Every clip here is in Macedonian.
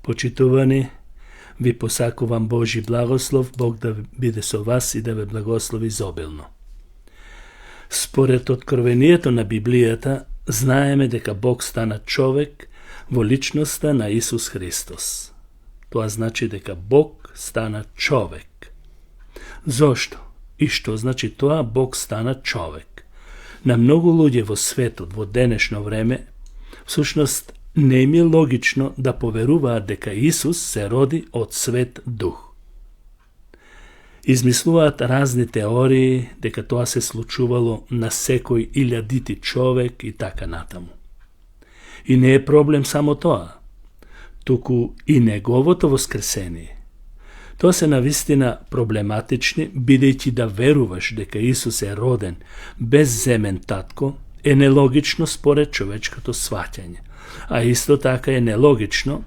Почитувани, ви посакувам Божи благослов, Бог да биде со вас и да ве благослови изобилно. Според откровението на Библијата, знаеме дека Бог стана човек во личноста на Исус Христос. Тоа значи дека Бог стана човек. Зошто? И што значи тоа Бог стана човек? На многу луѓе во светот во денешно време, всушност не им е логично да поверуваат дека Исус се роди од Свет Дух. Измислуваат разни теории дека тоа се случувало на секој илјадити човек и така натаму. И не е проблем само тоа, туку и неговото воскресение. Тоа се навистина проблематични, бидејќи да веруваш дека Исус е роден без земен татко, е нелогично според човечкото сваќање. А исто така е нелогично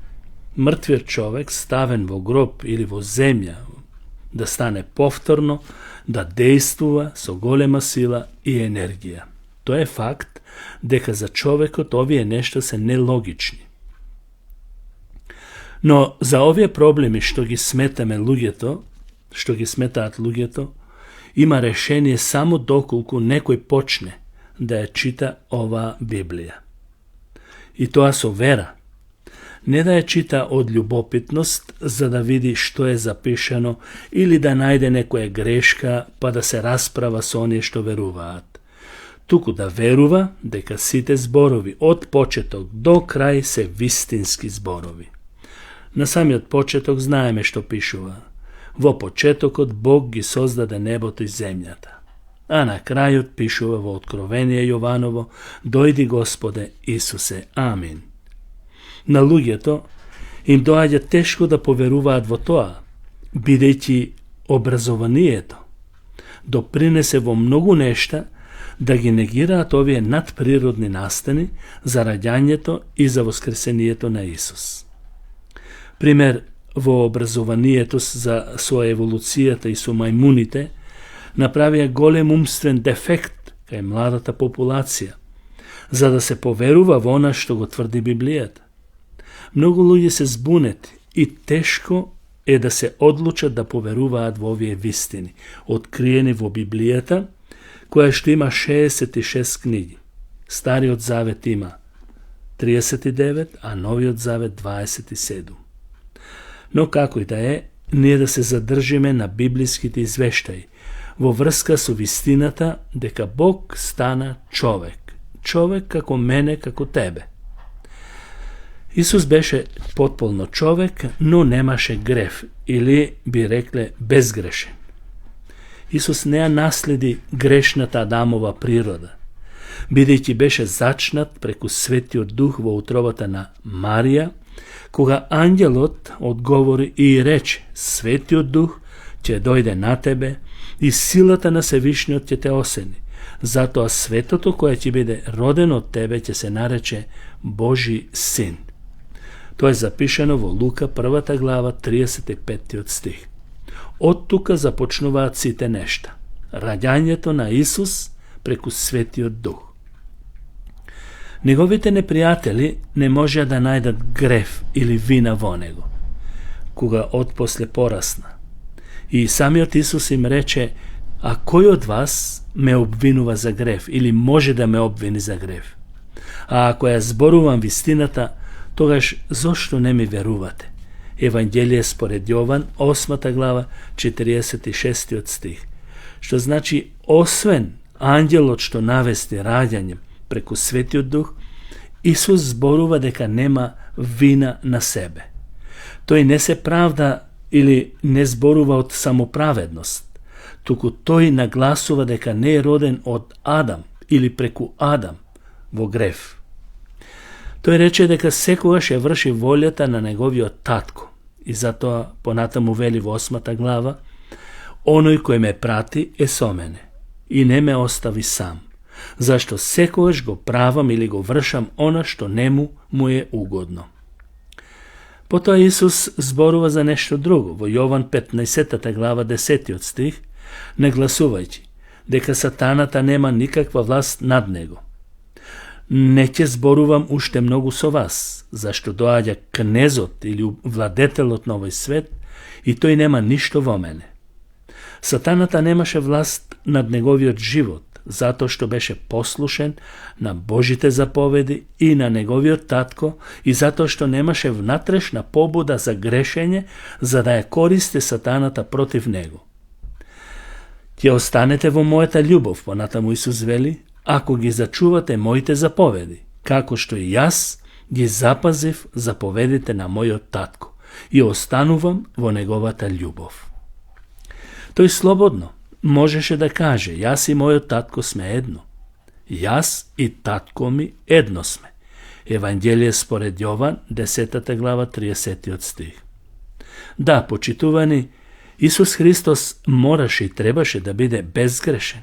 мртвиот човек ставен во гроб или во земја да стане повторно, да действува со голема сила и енергија. Тоа е факт дека за човекот овие нешта се нелогични. Но за овие проблеми што ги сметаат луѓето, има решение само доколку некој почне да ја чита оваа Библија. И тоа со вера. Не да ја чита од љубопитност, за да види што е запишано или да најде некоја грешка, па да се расправа со оние што веруваат. Туку да верува дека сите зборови од почеток до крај се вистински зборови. На самиот почеток знаеме што пишува. Во почетокот Бог ги создаде небото и земјата. А на крајот пишува во Откровение Јованово: дојди Господе Исусе. Амин. На луѓето им доаѓа тешко да поверуваат во тоа, бидејќи образованието допринесе во многу нешта да ги негираат овие надприродни настани за раѓањето и за воскресението на Исус. Пример, во образованието со еволуцијата и со мајмуните направија голем умствен дефект кај младата популација, за да се поверува во она што го тврди Библијата. Многу луѓе се збунети и тешко е да се одлучат да поверуваат во овие вистини, откриени во Библијата, која што има 66 книги. Стариот завет има 39, а Новиот завет 27. Но како и да е, ние да се задржиме на библиските извештаи, во врска со вистината дека Бог стана човек. Човек како мене, како тебе. Исус беше потполно човек, но немаше греф, или би рекле безгрешен. Исус не ја наследи грешната Адамова природа, бидејќи беше зачнат преку Светиот Дух во утробата на Марија, кога ангелот одговори и рече: Светиот Дух ќе дојде на тебе и силата на Севишниот ќе те осени. Затоа светото кое ќе биде роден од тебе ќе се нарече Божи син. Тоа е запишано во Лука 1 глава 35 стих. Од тука започнуваат сите нешта. Раѓањето на Исус преку Светиот Дух. Неговите непријатели не можеа да најдат греф или вина во него, кога отпосле порасна. И самиот Исус им рече: а кој од вас ме обвинува за греф или може да ме обвини за греф? А ако ја зборувам вистината, тогаш зошто не ми верувате? Евангелие според Јован, 8 глава, 46 стих. Што значи, освен ангелот што навести раѓање преку Светиот Дух, Исус зборува дека нема вина на себе. Тој не се правда или не зборува од самоправедност, туку тој нагласува дека не е роден од Адам или преку Адам во греф. Тој рече дека секогаш ја врши волјата на неговиот татко и затоа понатаму вели во 8 глава: оној кој ме прати е со мене и не ме остави сам, зашто секогаш го правам или го вршам она што нему му е угодно. Потоа Исус зборува за нешто друго во Јован 15 глава 10 стих, нагласувајќи дека сатаната нема никаква власт над него. Не ќе зборувам уште многу со вас, зашто доаѓа кнезот или владетелот на овој свет и тој нема ништо во мене. Сатаната немаше власт над неговиот живот, затоа што беше послушен на Божите заповеди и на неговиот татко и затоа што немаше внатрешна побуда за грешење, за да ја користи сатаната против него. Ќе останете во мојата љубов, понатаму Исус вели, ако ги зачувате моите заповеди, како што и јас ги запазив заповедите на мојот татко и останувам во неговата љубов. Тој слободно можеше да каже, јас и мојот татко сме едно. Јас и татко ми едно сме. Евангелие според Јован, 10 глава, 30 стих. Да, почитувани, Исус Христос мораше и требаше да биде безгрешен,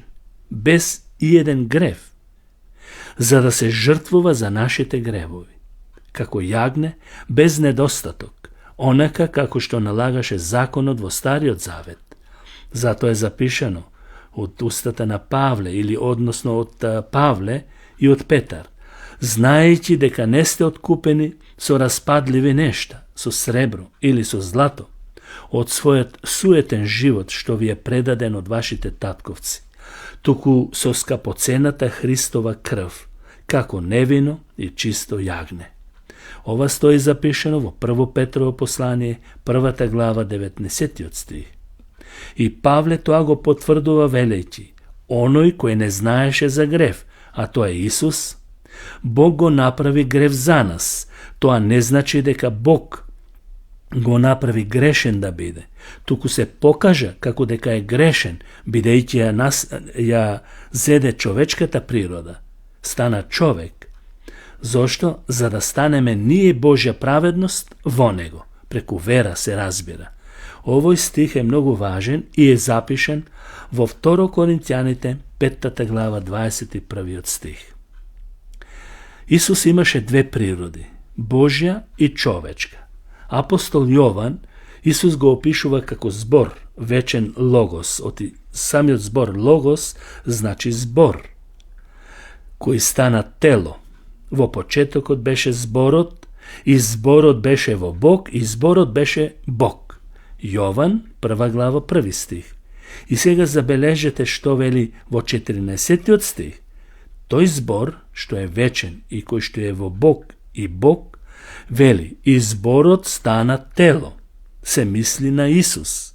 без и еден грев, за да се жртвува за нашите гревови, како јагне без недостаток, онака како што налагаше законот во Стариот Завет. Затоа е запишано од устата на Павле, или односно од Павле и од Петар, знаејќи дека не сте откупени со распадливи нешта, со сребро или со злато, од својот суетен живот што ви е предаден од вашите татковци, туку со скапоцената Христова крв, како невино и чисто јагне. Ова стои запишено во 1 Петрово послание, 1 глава, 19 стих. И Павле тоа го потврдува велејќи, оној кој не знаеше за грев, а тоа е Исус, Бог го направи грев за нас. Тоа не значи дека Бог го направи грешен да биде, туку се покажа како дека е грешен, бидејќи ја зеде човечката природа, стана човек. Зошто? За да станеме ние Божја праведност во него, преку вера се разбира. Овој стих е многу важен и е запишен во 2 Коринќаните, 5 глава, 21 стих. Исус имаше две природи, Божја и човечка. Апостол Јован Исус го опишува како збор, вечен логос. Оти самиот збор логос значи збор, кој стана тело. Во почетокот беше зборот, и зборот беше во Бог, и зборот беше Бог. Јован, 1 глава, 1 стих. И сега забележете што вели во 14 стих. Тој збор, што е вечен и кој што е во Бог и Бог, вели, и зборот стана тело, се мисли на Исус,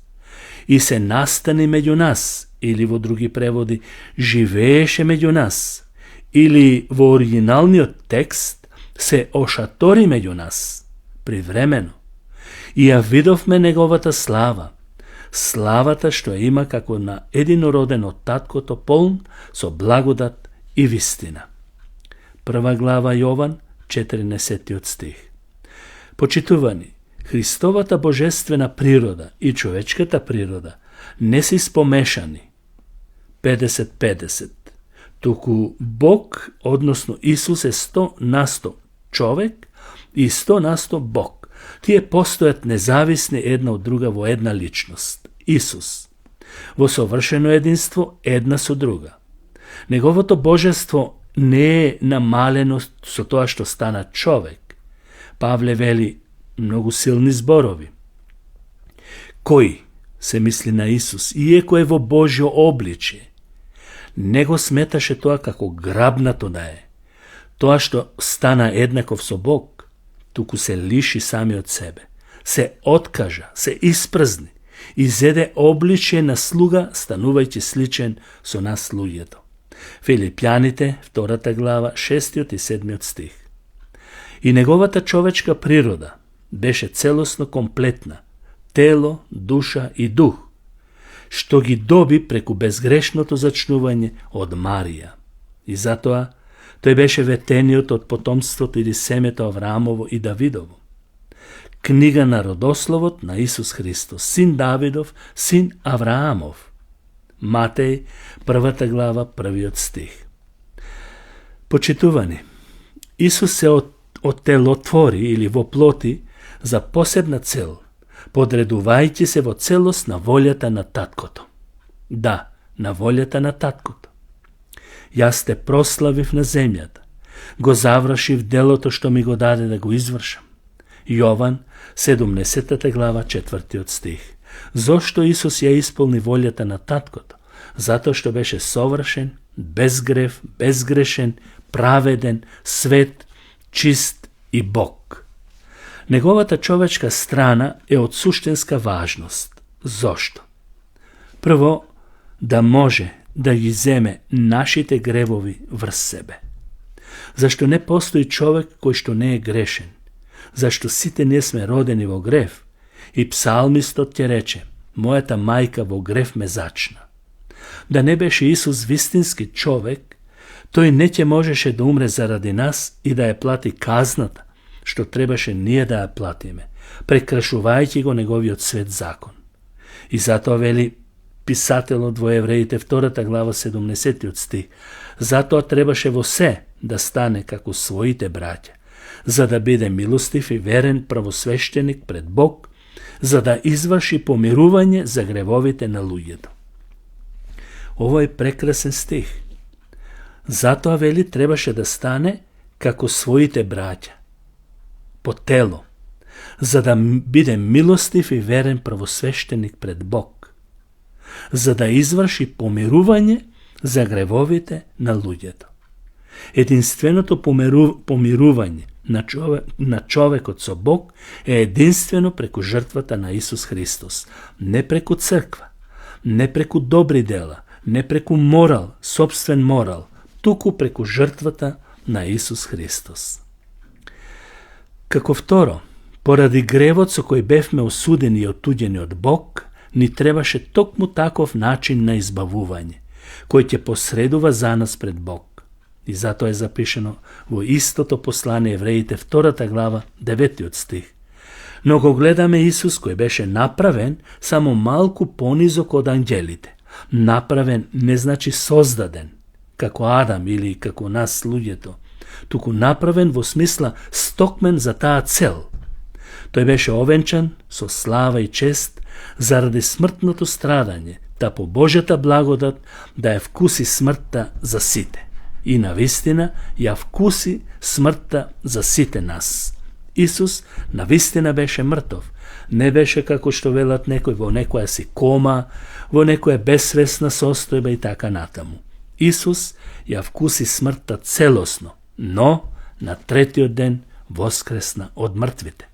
и се настани меѓу нас, или во други преводи, живееше меѓу нас, или во оригиналниот текст, се ошатори меѓу нас, привремено. И ја видовме неговата слава, славата што има како на единороден од таткото, полн со благодат и вистина. 1 глава Јован, 14 стих. Почитувани, Христовата божествена природа и човечката природа не се спомешани 50-50, туку Бог, односно Исус е 100% човек и 100% Бог. Тие постојат независни една од друга во една личност, Исус. Во совршено единство една со друга. Неговото божество не е намалено со тоа што стана човек. Павле вели многу силни зборови. Кој се мисли на Исус, иеко е во Божјо обличје, не го сметаше тоа како грабнато да е. Тоа што стана еднаков со Бог, туку се лиши самиот себе, се откажа, се испразни и зеде обличје на слуга, станувајќи сличен со нас луѓето. Филипјаните, 2 глава, 6 и 7 стих. И неговата човечка природа беше целосно комплетна, тело, душа и дух, што ги доби преку безгрешното зачнување од Марија. И затоа тој беше ветениот од потомството или семето Авраамово и Давидово. Книга на родословот на Исус Христос, син Давидов, син Авраамов. Матеј, 1 глава, 1 стих. Почитувани, Исус се оттелотвори или воплоти за посебна цел, подредувајќи се во целост на волјата на таткото. Да, на волјата на таткото. Јас те прославив на земјата, Го завршив делото што ми го даде да го извршам. Јован, 17 глава, 4 стих. Зошто Исус ја исполни волјата на таткото? Затоа што беше совршен, без грев, безгрешен, праведен, свет, чист и Бог. Неговата човечка страна е од суштинска важност. Зошто? Прво, да може да ги земе нашите гревови врз себе. Зашто не постои човек кој што не е грешен. Зашто сите не сме родени во грев. И псалмистот ќе рече: мојата мајка во грев ме зачна. Да не беше Исус вистински човек, тој не ќе можеше да умре заради нас и да ја плати казната, што требаше ние да ја платиме, прекрашувајќи го неговиот свет закон. И затоа вели писателот во Евреите 2 глава 70 стих: затоа требаше во се да стане како своите браќа, за да биде милостив и верен правосвещеник пред Бог, за да изврши помирување за гревовите на луѓето. Ово е прекрасен стих. Затоа вели требаше да стане како своите браќа, по тело, за да биде милостив и верен правосвещеник пред Бог, за да изврши помирување за гревовите на луѓето. Единственото помирување на човекот со Бог е единствено преку жртвата на Исус Христос, не преку црква, не преку добри дела, не преку морал, собствен морал, туку преку жртвата на Исус Христос. Како второ, поради гревот со кој бевме осудени и отуѓени од Бог, ни требаше токму таков начин на избавување, кој ќе посредува за нас пред Бог. И затоа е запишено во истото послание Евреите 2 глава 9 стих. Но го гледаме Исус кој беше направен само малку понизок од ангелите. Направен не значи создаден, како Адам или како нас луѓето, туку направен во смисла стокмен за таа цел. Тој беше овенчан со слава и чест заради смртното страдање, да по Божјата благодат да ја вкуси смртта за сите. И навистина ја вкуси смртта за сите нас. Исус навистина беше мртов. Не беше како што велат некој во некоја си кома, во некоја безсвесна состојба и така натаму. Исус ја вкуси смртта целосно, но на третиот ден воскресна од мртвите.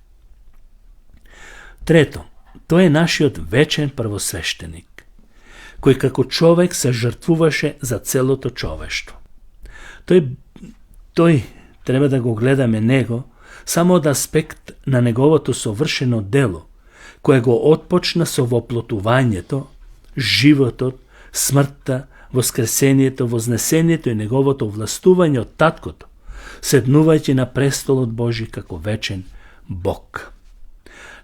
Трето, тој е нашиот вечен првосвещеник, кој како човек се жртвуваше за целото човештво. Тој треба да го гледаме него само од аспект на неговото совршено дело, кое го отпочна со воплотувањето, животот, смртта, воскресението, вознесението и неговото властување од таткото, седнувајќи на престолот Божи како вечен Бог.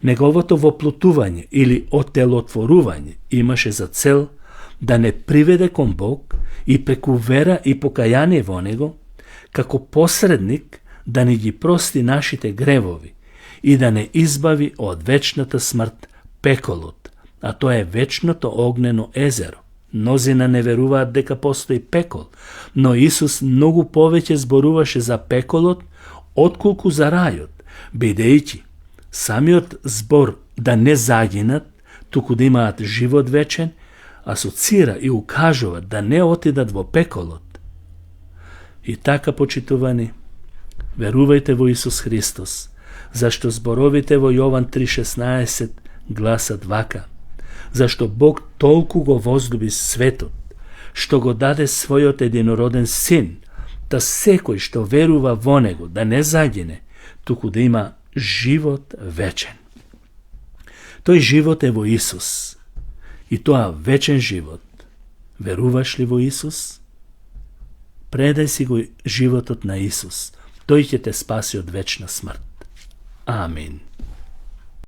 Неговото воплотување или отелотворување имаше за цел да не приведе кон Бог и преку вера и покаяние во него, како посредник да ни ги прости нашите гревови и да не избави од вечната смрт пеколот, а тоа е вечното огнено езеро. Мнозина не веруваат дека постои пекол, но Исус многу повеќе зборуваше за пеколот отколку за рајот, бидејќи самиот збор да не загинат, туку да имаат живот вечен, асоцира и укажува да не отидат во пеколот. И така, почитувани, верувајте во Исус Христос, зашто зборовите во Јован 3:16 гласат вака: зашто Бог толку го возлюби светот, што го даде својот единороден син, да секој што верува во него да не загине, туку да има живот вечен. Тој живот е во Исус. И тоа вечен живот. Веруваш ли во Исус? Предај си го животот на Исус. Тој ќе те спаси од вечна смрт. Амин.